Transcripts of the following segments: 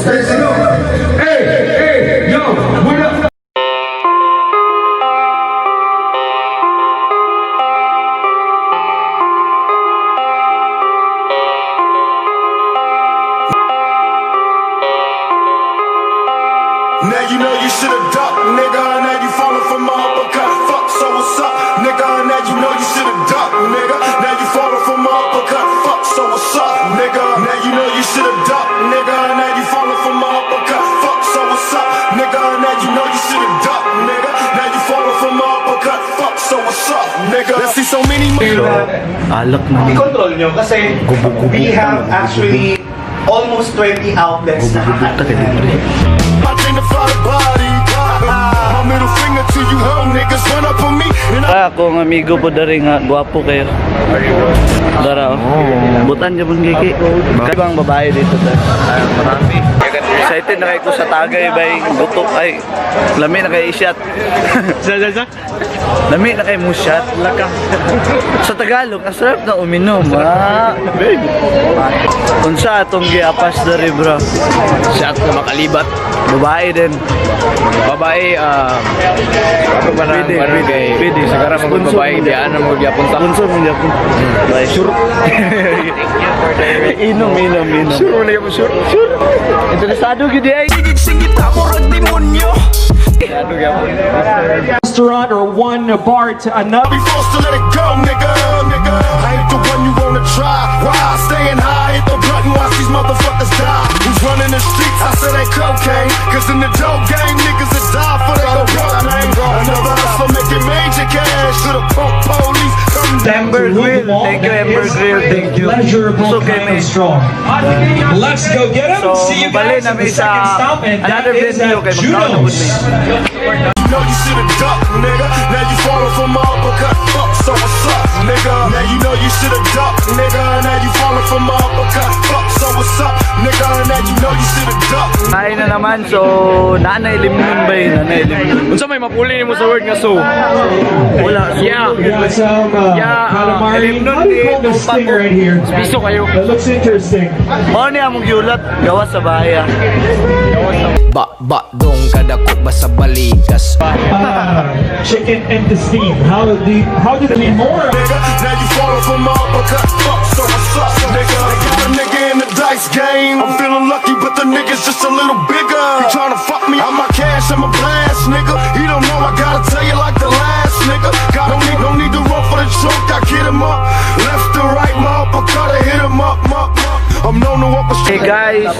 Hey, hey, yo, what up? Now you know you should've ducked, nigga. Now you falling for my uppercut. Fuck, so what's up, nigga? Now you know you should've ducked, nigga. Now you falling for my uppercut. Fuck, so what's up, nigga? Now you know you should've ducked, nigga. Now you falling for my uppercut. Fuck, so what's up, nigga? Now you know you should've ducked, nigga. Now you falling for my uppercut. Fuck, so what's up, nigga? I see so many. So, alak na ni. I-control nyo kasi Gubog-gubog we ta, have gubog-gubog. actually almost 20 outlets na Gubog-gubog ta kay kakainan. libre. I came to fly the body. My middle finger to you hoe niggas run up on me and I Ah, akong amigo po dari nga gwapo kayo. Dara oh. Butan jud kiki. Ibang babae dito ta. Marami. Excited na kay ko sa tagay bay gutok ay. Lami na kay shot. Sa, sa, sa? Lami na kay mo shot. Laka. Sa Tagalog, ang sarap na uminom, ha. Unsa atong giapas dari, bro? Shot na makalibat. Babae din. Babae, ako ba na Pwede, parang pwede, kay pwede. Sigara mo Sponsor babae, mo di ana mo gyapon ta. Sponsor mo gyapon. Bye. Sure. Inom, inom, inom. Sure mo na gyapon, sure. Sure. Interesado gyud ay. Ano gyapon? Restaurant or one bar to another. Be forced to let it go, nigga. Nigga, I ain't the one you wanna try. Why I staying high? Hit the button, watch these motherfuckers die. Who's running the streets? I said they cocaine. 'Cause in the dope game, niggas that die for they go broke, man. Another hustler making major cash. To the punk police come Ember Grill. Thank you, Ember Grill. Thank you. Pleasurable Busog kind kami. of strong. Let's go get 'em. So, See you bali guys at na the mi sa second stop, and that another is venue at kay magkaon na pud Juno's. mi. You know you should've ducked, nigga. Now you falling for my uppercut. Fuck, so what's up, nigga? Now you know you should've ducked, nigga. Now you falling for my uppercut. Fuck, so what's up, nigga? Now you know you should've ducked. Kain na naman, so nanay limnon ba yun? Nanay limnon. Unsa may mapuli nimo sa word nga so? Wala. So, Yeah. We got some Yeah, calamari. Limnon How do you call this thing right here? Piso kayo. That looks interesting. Mao ni among giulat, gawas sa bahay ah. Ba ba dong kadako ba sa balikas. Chicken intestine. How do they more? Nigga. Now you falling for my uppercut. Fuck, so what's up, nigga? They got a nigga in the dice game. I'm feeling lucky, but the nigga's just a little bigger. He tryna fuck me. I'm my cash, I'm a blast, nigga. He don't know, I gotta tell you like the last nigga. Got no need to run for the trunk, I get him up. Left to right, my uppercut, I hit him up, up, up. I'm known to walk a Hey guys,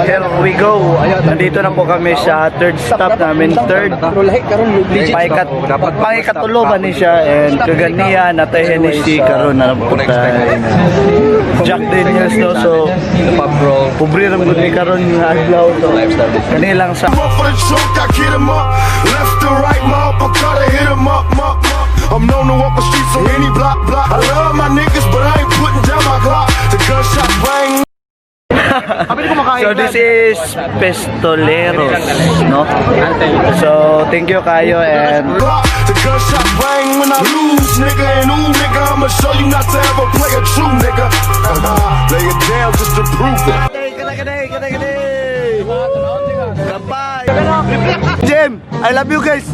here we go. Nandito na po kami sa third stop namin. Third, pangikatulo ba ni siya and kaganiya natay Hennessy karon na napunta. Jack Daniels, no, so Pub roll. pobre ra gud ni karon nga adlaw to. Kanilang sa Run for the trunk, I get him up. Left to right, my uppercut, I hit him up, up, up. I'm known to walk the streets on any block, block. I love my niggas, but I ain't putting down my Glock. The gunshot rang. So this is Pistoleros, no? So thank you kayo and Block. The gunshot rang when I lose, nigga. And ooh, nigga, I'ma show you not to ever play a true nigga. Lay it down just to prove it. Kampay! Jim, I love you guys.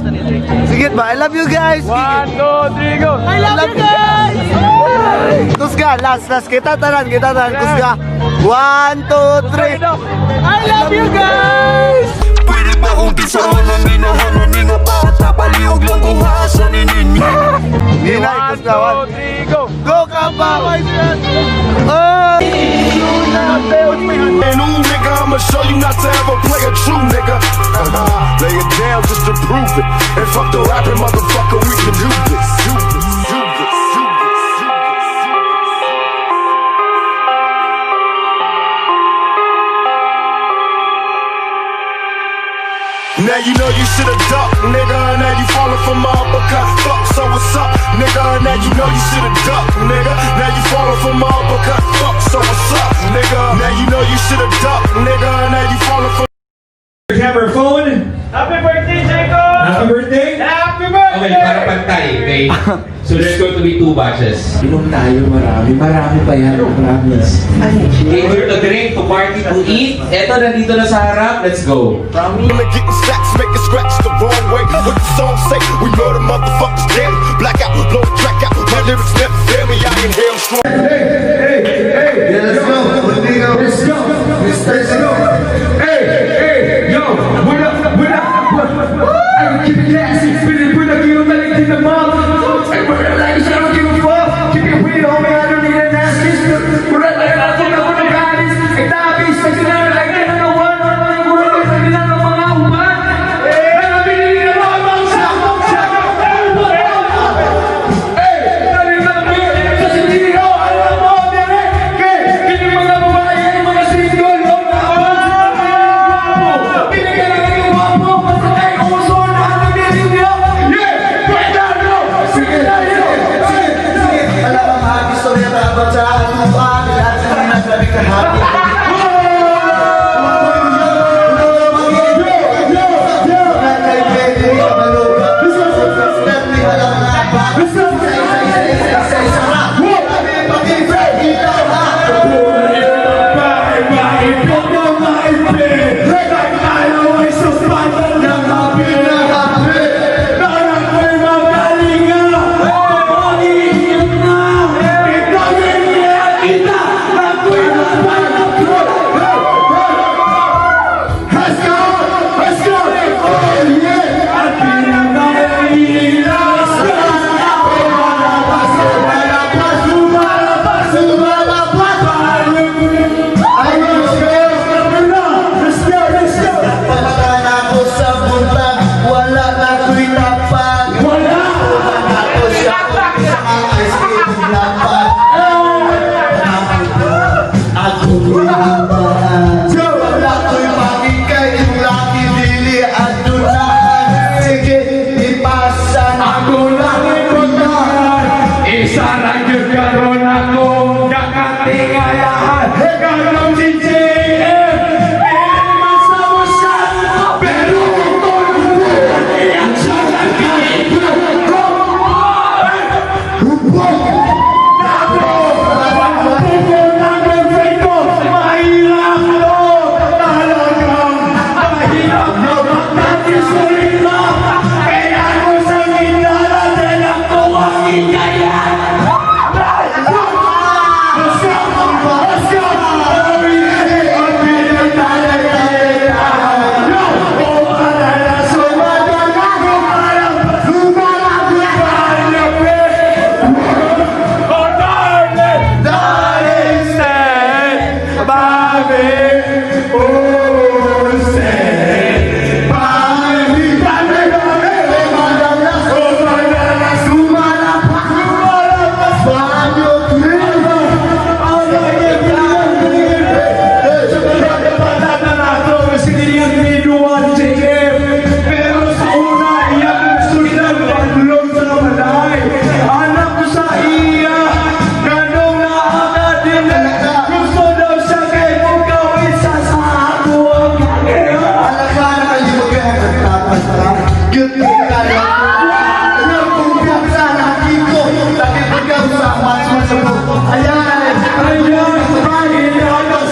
Sige ba? I love you guys. 1, 2, 3, go! I love you guys. Kusga, last, last. Kita tanan, kita tanan. Kusga. One, two, three. I love you guys. Pwede ba kung sa walang ginahanan ni nga bata? Palihog lang kung haasa ni ninyo. Ginay, kusga. One. 2, 3, go! Go, Kampay! Oh! And ooh, nigga, I'ma show you not to ever play a true nigga. Lay it down just to prove it. And fuck the rapping motherfucker, we can do this. Do this, do this, do this, do this, do this. Now you know you should've ducked, nigga. Now you falling for my uppercut. Fuck, so what's up, nigga? Now you know you should've ducked, nigga. Now you falling for my uppercut. Fuck, so what's up, nigga? Now you know you should've ducked, nigga. Now you falling for Your camera phone. Happy birthday, Jacob! Happy birthday. Happy birthday! Okay, para pantay. Okay. So there's going to be two batches. Inom tayo marami. Marami pa yan, promise. Came here to drink, to party, to eat. Eto, nandito na sa harap. Let's go. Wanna getting stacks, make it scratch the wrong way. What the song say? We murder motherfuckers daily. Blackout, blow the track out. My lyrics never fail me. I inhale strong. Hey, hey, Yeah, let's go. Continue. Let's go. Let's go. Hey, hey, yo, what up, what up? I keep it classy, spit it with a give like in the mouth. Ay, we're like, I don't give a fuck. Keep it real, homie, I don't need a nasty. We're like, I don't know what the God is. Itabis, nagsinara, like, I don't know what. We're like, mga uban. Nakabili na mga Hey, sa sentido, alam mo, dire, kay, kini mga babae, mga single, oh, Pili ka lang ng gwapo, basta kay uso na ang ninyo. Yeah, pwede no, sige tayo. Sige, sige. Alam ang happy story na about sa atuan. Lahat sa mga naglabi ka happy. Let's go! Let's go! Oh yeah! At pinakailas! Lumalapas! Lumalapas! Lumalapas! Let's go! Let's go! Pamata na ako sa buntag, wala na ako'y tapag. Wala! Wala na ako siya sa ice cream lapad. Ako ginabaan. Wala ko'y makikay, yung laki dili at dulaan. Sige, ipasa na. Ako lang ipuntahan. Isa lang yun karon ako nakatingalahan. Karon si JM. Hindi man sa musa. Pero iyan siya nagkaibro. Hubog! Nako! Pupo ng girlfriend ko! Mahirap to! Talagang mahirap no! Magkakisulit na! Kaya ko sa gitara dahil ako ang ikayan! Let's go! Let's go! Oh yeah! Ang pinagdalay-dalay! Yo! Oh, alala, sumadala, lumalabas, lumalabas, Oh, darling! Darling, stand by me. Oh, stand by me. By me, by me. Oh, lumalabas, lumalabas, lumalabas. Pero sa una, iyang sundan padulong sa balay. Anak ko sa iya, ganong naakadili. Gusto daw siya kay mukawin sa ako ang Alaka na kayo magkakatapas ka. Cute yung kaya ko. Alam kong sa laki ko. Laki ko ka sa mas mas ko. Ayan! Ayan, mahirap sa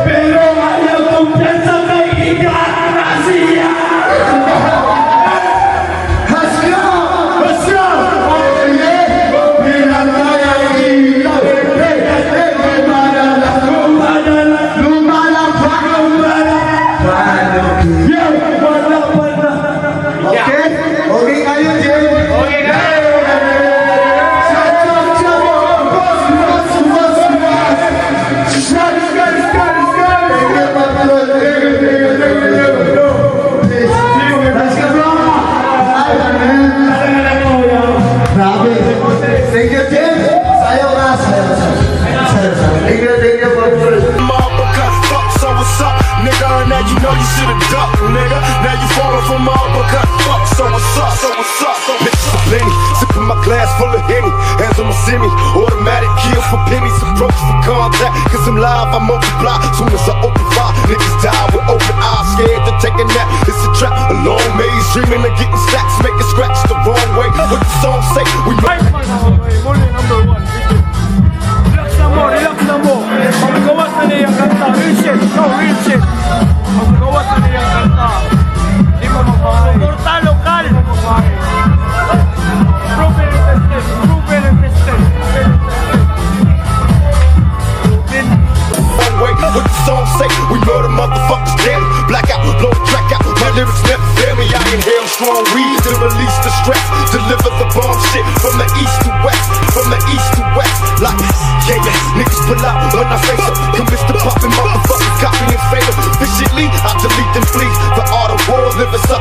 pero ayaw kumpiyansa kay Ika na siya. Let's go! Let's go! Oh yeah! Pinatay ang ilaw. Hey, hey, hey, lumalabas. Lumalabas, Lumalabas! lumalabas. Yeah, wala pa na. Okay? Okay kayo, Jay? Okay na! Shot, shot, shot! Boss, boss, boss, boss! Shot, shot, shot, shot. Thank you, Pablo. Thank you, thank you, thank you, thank you. Let's go, bro! Ay, man. Grabe. Thank you, Jim. Sayo ka. Sayo, sayo. Sayo, sayo. Thank you, Pablo. My uppercut, fuck, so what's up, nigga? Now you know you should've ducked, nigga. Now you falling for my uppercut, fuck, so what's up, so what's up? So bitches a plenty, sipping my glass full of Henny, hands on my semi, automatic kills for pennies, approach for contact, 'cause I'm live, I multiply. Soon as I open fire, niggas die with open eyes, scared to take a nap. It's a trap, a long maze, dreaming of getting stacks, make it scratch the wrong way. What the song say?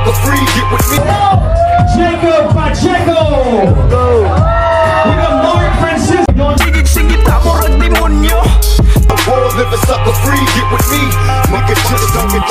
sucker free, get with me. Jacob Pacheco. We got Mark Francisco. Sigig singita murag demonyo. The world living sucker free, get with me. Nigga, just don't get